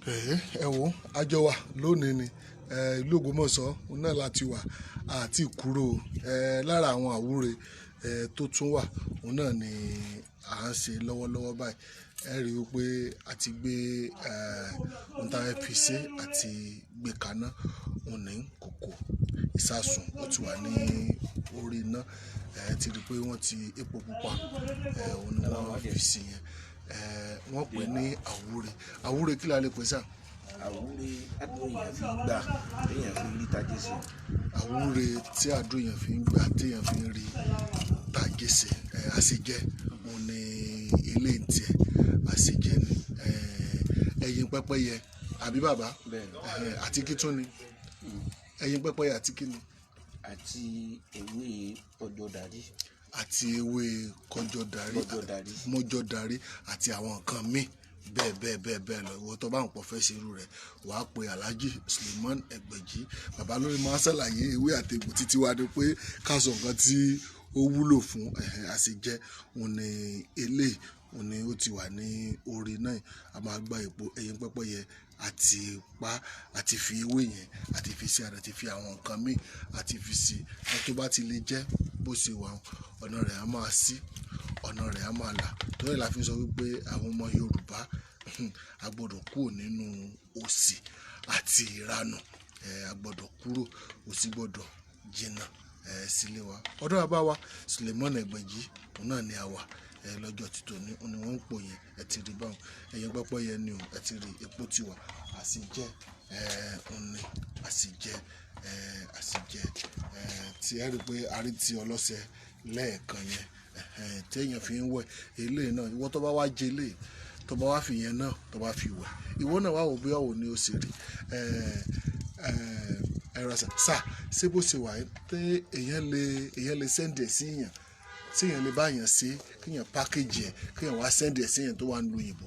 Ẹ wo, àjọ wa lónìí ni ìlú Ògbómọ̀ṣọ́ òun náà láti wà àti kúrò. Lára àwọn àwúre tó tún wà, òun náà ni à ń ṣe lọ́wọ́lọ́wọ́ báyìí. Ẹ rí i pé a ti gbé ohun tá a fẹ́ fi ṣe àti gbé kaná, òun ní kòkò ìsasùn, ó ti wà ní orí iná. Ẹ ti rí i pé wọ́n ti epo pupa, òun ni wọ́n fi sí yẹn. Wọ́n pè ní àwúre. Àwúre kí la lè pè sá? Àwúre àdúrà èèyàn fi gbà, téèyàn fi rí tajé ṣe. Àwúre tí àdúrà èèyàn fi ń gbà, téèyàn fi ń rí tajé ṣe. Àṣejẹ òun ni eléyìí tiẹ̀, àṣejẹ ni ẹyin pẹ́pẹ́yẹ àbí bàbá? Bẹ́ẹ̀ni. Àti kí tún ni ẹyin pẹ́pẹ́yẹ àti kí ni? Àti ewé ọjọ́ darí. Àti ewé kọjọ darí. Mọ́jọ darí. Mọ́jọ darí àti àwọn nǹkan míì bẹ́ẹ̀ bẹ́ẹ̀ bẹ́ẹ̀ bẹ́ẹ̀ lọ. Ìwọ tó bá ń pọ̀ fẹ́ ṣe irú rẹ̀, wàá pe Alhaji Suleiman Ẹgbẹ̀jì. Bàbá lórí máa ṣàlàyé ewé àtegbò títí wá ní pé ká sọ nǹkan tí ó wúlò fún. Àṣejẹ òun ni eléyìí, òun ni ó ti wà ní orí náà. A máa gba epo ẹyin pẹ́pẹ́yẹ àti pa àti fi ewé yẹn àti fi sí àti fi àwọn nǹkan míì àti fi sí. Ẹ tó bá ti lè jẹ́ bó ṣe wà, ọ̀nà rẹ̀ á máa ṣí, ọ̀nà rẹ̀ á máa là. Torí ẹ̀ la fi sọ wípé àwọn ọmọ Yorùbá a gbọdọ̀ kúrò nínú òṣì àti ìranù. A gbọdọ̀ kúrò, òṣì gbọdọ̀ jìnnà sílé wa. Ọ̀dọ̀ bàbá wa Suleiman Ẹgbẹ̀jì òun náà ni a wà lọ́jọ́ tí tòní, òun ni wọ́n ń pò yẹn. Ẹ ti rí báwọn ẹyin pẹ́pẹ́yẹ ni o, ẹ ti rí epo ti wà, àṣejẹ òun ni àṣejẹ, àṣejẹ tí ẹ rí pé a rí ti ọlọ́sẹ̀ lẹ́ẹ̀kan yẹn tí èèyàn fi ń wẹ̀ eléyìí náà. Ìwọ tó bá wá jẹ eléyìí, tó bá wá fi yẹn náà, tó bá fi wẹ̀, ìwọ náà wá wò bí ọ̀wọ̀ ni ó ṣe rí. Ẹ rà sà sà ṣé bó ṣe wà yìí tí èèyàn lè send ẹ̀ sí èèyàn, tí èèyàn lè bá èèyàn ṣe, kí èèyàn package ẹ̀, kí èèyàn wá send ẹ̀ sí èèyàn tó wà nílùú òyìnbó?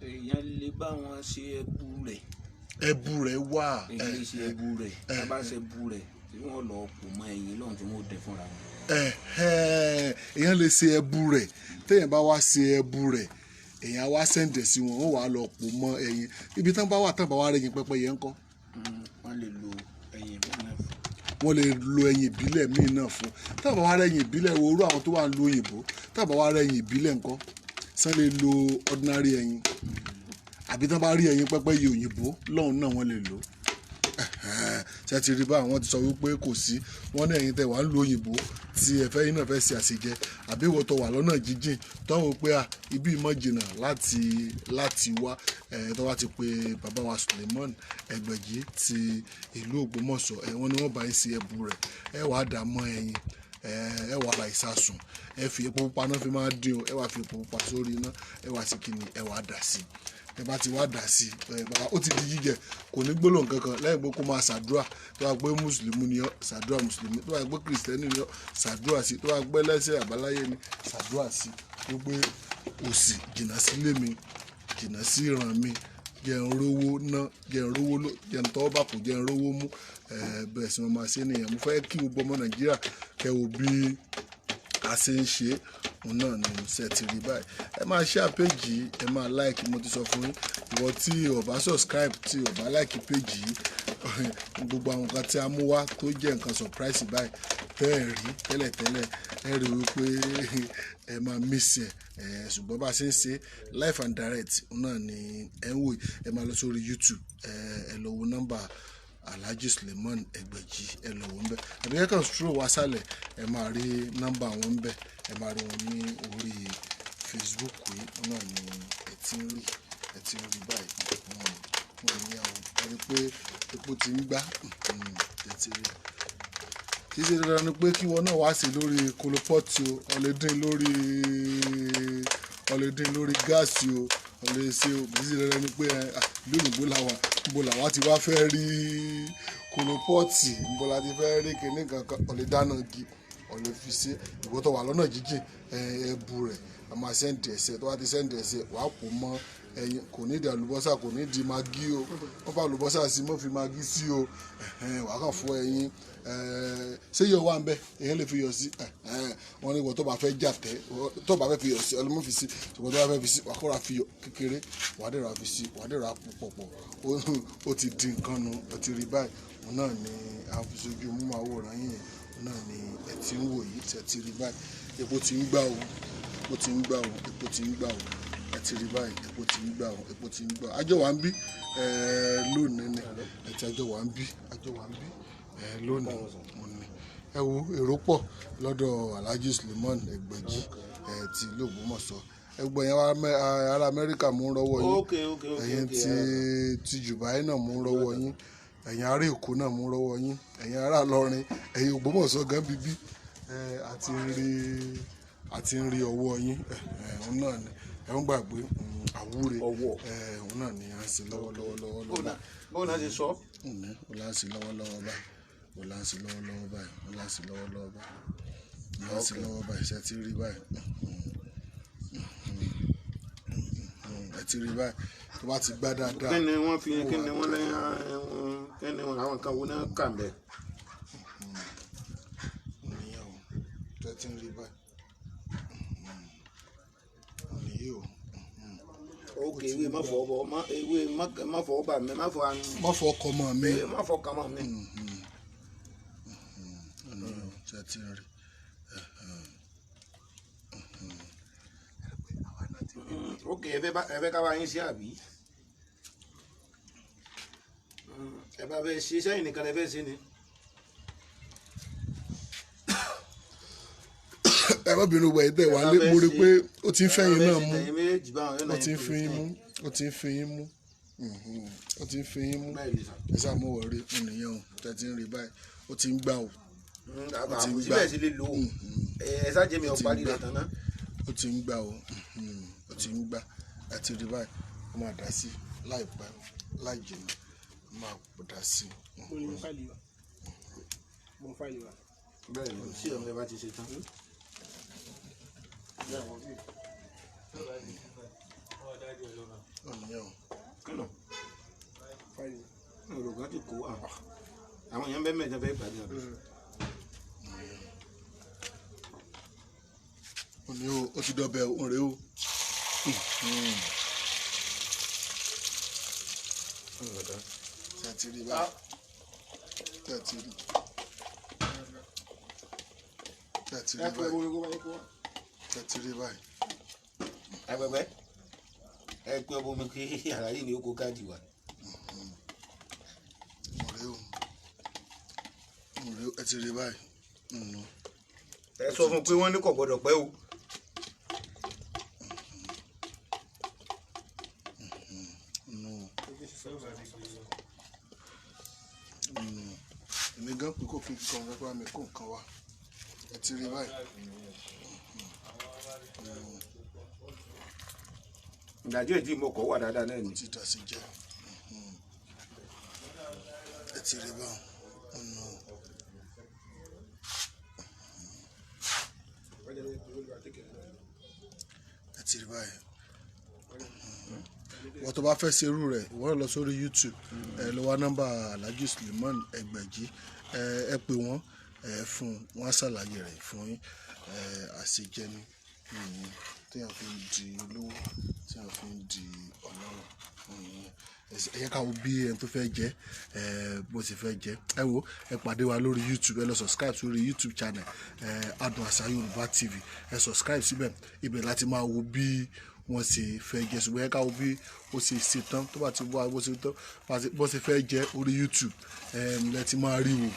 Èèyàn lè bá wọn ṣe ẹbu rẹ̀. Ẹbu rẹ̀ wà. Èèyàn lè ṣe ẹbu rẹ̀. Tá bá ṣe ẹbu rẹ̀, tí wọ́n lọ pò mọ́ ẹyin lọ́hùn tí wọ́n dẹ fúnra wọn. Èèyàn lè ṣe ẹbu rẹ̀. Téèyàn bá wá ṣe ẹbu rẹ̀, èèyàn á wá send ẹ̀ sí wọn, wọ́n wàá lọ pò mọ́ ẹyin ibi tán bá wà. Tán bá wá rẹ̀yìn pẹ́pẹ́yẹ ńkọ́? Wọ́n lè lo ẹyin ìbílẹ̀ náà fún. Wọ́n lè lo ẹyin ìbílẹ̀ míì náà fún. Tán bá wá rẹ̀yìn ìbílẹ̀ wo, irú àwọn tó wà ń lo òyìnbó, tán bá wá rẹ̀yìn ìbílẹ̀ ńkọ́, sán lè lo ordinary ẹyin? Àbí tán bá rí ẹyin pẹ́pẹ́yẹ òyìnbó lọ́hùn náà, wọ́n lè lò? Ṣe ti rí bá àwọn ti sọ wípé kò sí. Wọ́n ní ẹ̀yin tẹ́ wà ń lo òyìnbó tí ẹ fẹ́ yín náà fẹ́ ṣe àṣejẹ, àbí ìwọ tó wà lọ́nà jíjìn tó ń wò pé à ibi ìmọ̀ jìnnà láti wá ẹ̀, tó wá ti pe bàbá wa Suleiman Ẹgbẹ̀jì ti ìlú Ògbómọ̀ṣọ́ ẹ̀, wọ́n ní wọ́n bá yín ṣe ẹbu rẹ̀, ẹ wàá dà mọ́ ẹyin, ẹ wàá ra ìsasùn, ẹ fi epo pupa náà fi máa dín o, ẹ wàá fi epo pupa sórí iná, ẹ wàá sí kíni, ẹ wàá dà sí. Ẹ bá ti wá dà sí ẹ, bàbá, ó ti di jíjẹ. Kò ní gbólóhùn kankan lẹ́yìn pé kó máa ṣàdúrà. Tó bá pé mùsùlùmí ni ọ́, ṣàdúrà mùsùlùmí. Tó bá pé kìrìsìtẹ́nì ni ọ́, ṣàdúrà sí. Tó bá pé lẹ́sẹ̀ àbáláyé ni, ṣàdúrà sí wípé òṣì jìnnà sílé mi, jìnnà sí ìran mi, jẹ́ n rówó ná, jẹ́ n rówó ló, jẹ́ n tọ́wọ́ bàpò, jẹ́ n rówó mú. Bẹ́ẹ̀ sì wọ́n máa ṣe nìyẹn. Mo fẹ́ kí gbogbo ọmọ Nàìjíríà kẹ́ wo bí a ṣe ń ṣe, òun náà ni ṣe ti rí báyìí. Ẹ máa share page yìí, ẹ máa like. Mo ti sọ fún yín, ìwọ tí o bá subscribe, tí o bá like page yìí, gbogbo àwọn nǹkan tí a mú wá tó jẹ́ nǹkan surprise báyìí tẹ́ ẹ̀ rí tẹ́lẹ̀tẹ́lẹ̀, ẹ rí wípé ẹ máa miss ẹ̀. Ṣùgbọ́n bá a ṣe ń ṣe live and direct, òun náà ni ẹ ń wò. Ẹ máa lọ sórí YouTube, ẹ lọ wo nọ́mbà Alhaji Suleiman Ẹgbẹ̀jì, ẹ lọ wò ń bẹ̀. Àbí ẹ kàn scroll wá sálẹ̀, ẹ máa rí nọ́mbà wọn ń bẹ̀. Ẹ máa rí wọn ní orí Facebook yìí, òun náà ni ẹ ti ń rí, ẹ ti ń rí báyìí. Wọn ní àwọn ẹ rí pé epo ti ń gbá, ẹ ti rí. Kì í ṣe dandan ni pé kí wọn náà wá sí lórí kolopọ́ọ̀tì o. Ọ lè dín lórí, ọ lè dín lórí gáàsì o, ọ lè ṣe o. Kì í ṣe dandan ni pé ìlú òyìnbó la wà, níbo làwa ti wá fẹ́ rí kolopọ́ọ̀tì, níbo la ti fẹ́ rí kinní kankan. Ọ lè dáná igi, ọ lè fi ṣe. Ìwọ tó wà lọ́nà jíjìn, ẹbu rẹ̀, a máa send ẹ̀sẹ̀. Tó bá ti send ẹ̀sẹ̀, wàá pò mọ́. Ẹyin kò ní di àlùbọ́sà, kò ní di magí o. Wọ́n fa àlùbọ́sà sí, mọ́ fi magí sí o. Wàá kàn fọ ẹyin. Ṣé yọ̀ wà ń bẹ̀? Èyàn lè fi yọ̀ sí. Wọ́n ní ìwọ tó bá fẹ́ jàtẹ́, tó bá fẹ́ fi yọ̀ sí, ọlọ́mọ fi sí. Ṣùgbọ́n tó bá fẹ́ fi sí, wàá kọ́ra fi yọ̀ kékeré, wàá dẹ̀ ra fi sí, wàá dẹ̀ ra pọ̀pọ̀. Ó ti di nǹkan nu, ó ti rí báyìí. Òun náà ni a fi sojú mú àwòrán yìí. Òun náà ni ẹ ti ń wò yìí, tẹ̀ ti rí báyìí. Epo ti ń gbà o, epo ti ń gbà o, epo ti ń gbà o. Ẹ ti rí báyìí, epo ti ń gbà o, epo ti ń gbà o. Àjọ wa ń bí lónìí ni ẹ ti àjọ wa ń bí, àjọ wa ń bí lónìí òun ni. Ẹ wo èrò pọ̀ lọ́dọ̀ Alhaji Suleiman Ẹgbẹ̀jì ti ìlú Ògbómọ̀ṣọ́. Ẹgbẹ́ yẹn ará Amẹ́ríkà mú ń rọ́wọ́ yín, ẹ̀yin ti Dubai náà mú ń rọ́wọ́ yín, ẹ̀yin ará Èkó náà mú ń rọ́wọ́ yín, ẹ̀yin ará Ìlọrin, ẹ̀yin Ògbómọ̀ṣọ́ gan bíbí àti ń rí ọwọ́ yín. Òun náà ni ẹ ń gbàgbé àwúre. Òun náà ni à ń ṣe lọ́wọ́lọ́wọ́ lọ́wọ́. Bóun náà ti sọ. Òun là ń ṣe lọ́wọ́lọ́wọ́ báyìí, òun là ń ṣe lọ́wọ́lọ́wọ́ báyìí, òun là ń ṣe lọ́wọ́lọ́wọ́ báyìí, òun là ń ṣe lọ́wọ́ báyìí. Ṣe ti rí báyìí? Ẹ ti rí báyìí, tó bá ti gbá dáadáa. Kí ni wọ́n fi, kí ni wọ́n lẹ́yìn, kí ni àwọn kan wo náà kà mbẹ́. Nìyẹn o, tó ti ń rí báyìí nìyí o. Ok, ewé má fọ bọ, ewé má fọ bà mí, má fọ àánú. Má fọ ọkọ mọ mi. Má fọ kàn mọ mi. Nìyẹn o, ṣe ti ń rí. Ok, ẹ fẹ́ ká bá yín sí àbí? Ẹ bá fẹ́ ṣe sẹ́yìn nìkan lẹ fẹ́ ṣe ni. Ẹ má bínú wẹ̀ ẹ́ tẹ̀ wá lé, mo rí i pé ó ti ń fẹ́yìn náà mú, ó ti ń fi yín mú, ó ti ń fi yín mú, ó ti ń fi yín mú. Ẹ sáà mọ̀ wọ̀rí nìyẹn o, tẹ̀ ti ń rí báyìí, ó ti ń gbà o. Ó ti ń gbà síbẹ̀ sí lè lò ó. Ẹ sá jẹ́ mi ò parí rẹ̀ tán ná. Ó ti ń gbà o, ó ti ń gbà. Ẹ ti rí báyìí, ó máa dá sí láìpẹ́ láì jìnnà, ó máa dá sí. Bẹ́ẹ̀ ni, sí ọ̀rẹ́ bá ti ṣe tán. Olùkọ́ ti kó àwọn èèyàn bẹ́ẹ̀ mẹ́ta fẹ́ gbàdúrà. Òní o, ó ti dọbẹ̀ òun rèé o. Ṣé ti rí báyìí? Ṣé ti rí? Ṣé ti rí báyìí? Ṣé ti rí báyìí? Agbẹgbẹ ẹ pé ọmọ mi kí àlàyé ni ó kó káàdì wa. Òun rèé o, òun rèé o, ẹ ti rí báyìí. Ẹ sọ fún un pé wọ́n ní kò gbọ́dọ̀ pẹ́ o. Èmi gan pé kò fi nǹkan rẹ bá mi kó nǹkan wá. Ẹ ti rí báyìí. Ìdájọ́ ìdí ìmọ̀kọ̀ wà dáadáa náà ni. Ó ti dà sí jẹ́. Ẹ ti rí báyìí. Ẹ ti rí báyìí. Wọ́n tó bá fẹ́ ṣerú rẹ̀, wọ́n lọ sórí YouTube, ẹ lọ wá nọ́mbà Alhaji Suleiman Ẹgbẹ̀jì, ẹ pè wọ́n, ẹ fún wọn ṣàlàyé rẹ̀ fún yín. Àṣejẹ ni tí a fi ń di olówó, tí a fi ń di ọlọ́rọ̀. Ẹ yẹ ká wo bí ẹni tó fẹ́ jẹ bó ti fẹ́ jẹ. Ẹ wo, ẹ pàdé wa lórí YouTube, ẹ lọ subscribe sórí YouTube channel Adùn Àṣà Yorùbá TV. Ẹ subscribe síbẹ̀, ibẹ̀ láti máa wo bí wọ́n ṣe fẹ́ jẹ. Ṣùgbọ́n ẹ ká wo bí ó ṣe ṣe tán, tó bá ti wá bó ṣe tán, bó ṣe fẹ́ jẹ orí YouTube lẹ ti máa rí wò.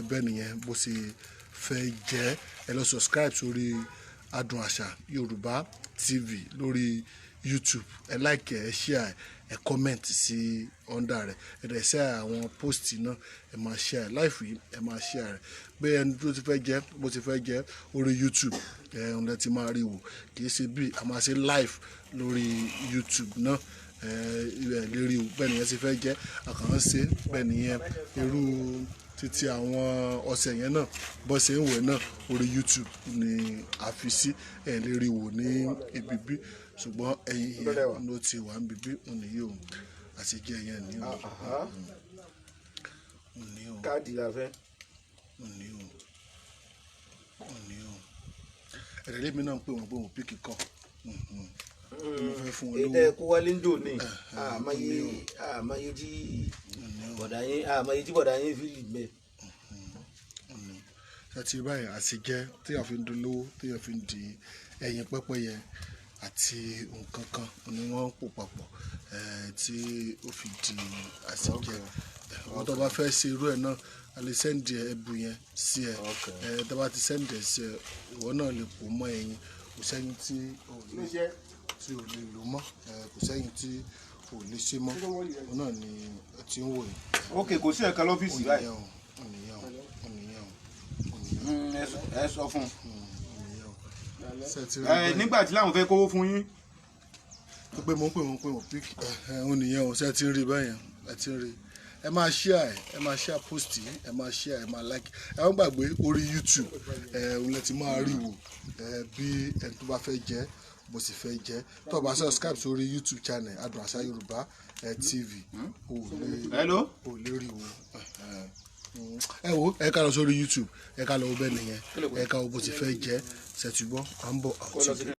Bẹ́ẹ̀ nìyẹn bó ṣe fẹ́ jẹ. Ẹ lọ subscribe sórí Adùn Àṣà Yorùbá TV lórí YouTube. Ẹ like, ẹ share, ẹ comment sí under rẹ̀, ẹ dẹ̀ share àwọn post náà, ẹ máa share live yìí, ẹ máa share rẹ̀. Bẹ́ẹ̀ ẹni tó ti fẹ́ jẹ bó ti fẹ́ jẹ orí YouTube, ẹ ń lẹ ti máa rí wò. Kì í ṣe bí a máa ṣe live lórí YouTube náà, ẹ lè rí wò. Bẹ́ẹ̀ nìyẹn ti fẹ́ jẹ, àkàn ń ṣe bẹ́ẹ̀ nìyẹn. Irú títí àwọn ọ̀sẹ̀ yẹn náà bó ṣe ń wẹ̀ náà orí YouTube ni a fi sí, ẹ lè rí wò ní ibi bí. Ṣùgbọ́n ẹyin yẹn ló ti wà ń bíbí òní yìí o, àṣejẹ yẹn ní o, òní o. Káàdì la fẹ́. Òní o, òní o. Ẹ̀rẹ̀lẹ́ mi náà ń pè wọ́n pé wọ́n píkì kọ́ mo fẹ́ fún wọn Èyí lówó. tẹ́ kó wálé ń dò ní àmọye àmọye tí bọ̀dá yín, àmọye tí bọ̀dá yín fi lì mẹ́. Ṣe báyìí àṣejẹ téèyàn fi ń dolówó, téèyàn fi ń di ẹyin pẹ́pẹ́yẹ àti nǹkan kan ni wọ́n ń pò papọ̀ tí ó fi di àṣejẹ. Wọ́n tó bá fẹ́ ṣe irú ẹ̀ náà, a lè send ẹ̀bù yẹn sí ẹ. Tó bá ti send ẹ̀ sí ẹ, ìwọ náà lè pò mọ́ ẹyin. Kò sẹ́yìn tí ò lè tí ò lè lò mọ́, kò sẹ́yìn tí ò lè ṣe mọ́. Òun náà ni ẹ ti ń wò yìí. Ok, kò sí ẹ̀ka lọ́fíìsì báyìí. Ònìyàn o, ònìyàn o, ònìyàn o. Ẹ sọ fún un. Ṣé ti rí Ẹ báyìí? Nígbà tí láwọn fẹ́ kówó fún yín. Pé mo ń pè wọ́n pé wọ́n pick ẹ̀. Ó nìyẹn o. Ṣé ti ń rí báyẹn? Ẹ ti ń rí. Ẹ máa share ẹ, máa share post yìí, ẹ máa share, ẹ máa like. Ẹ má gbàgbé orí YouTube ẹ òun lẹ ti máa rí wò ẹ. Bí ẹni tó bá fẹ́ jẹ bó sì fẹ́ jẹ, tó o bá subscribe sórí YouTube channel Adùn Àṣà Yorùbá ẹ TV, o ò lè Hello. o lè rí wo ẹ. Wo, ẹ ká lọ sórí YouTube, ẹ ká lọ wo bẹ́ẹ̀ nìyẹn, ẹ ká wo bó ti fẹ́ jẹ. Ṣètìgbọ́ à ń bọ̀ àti.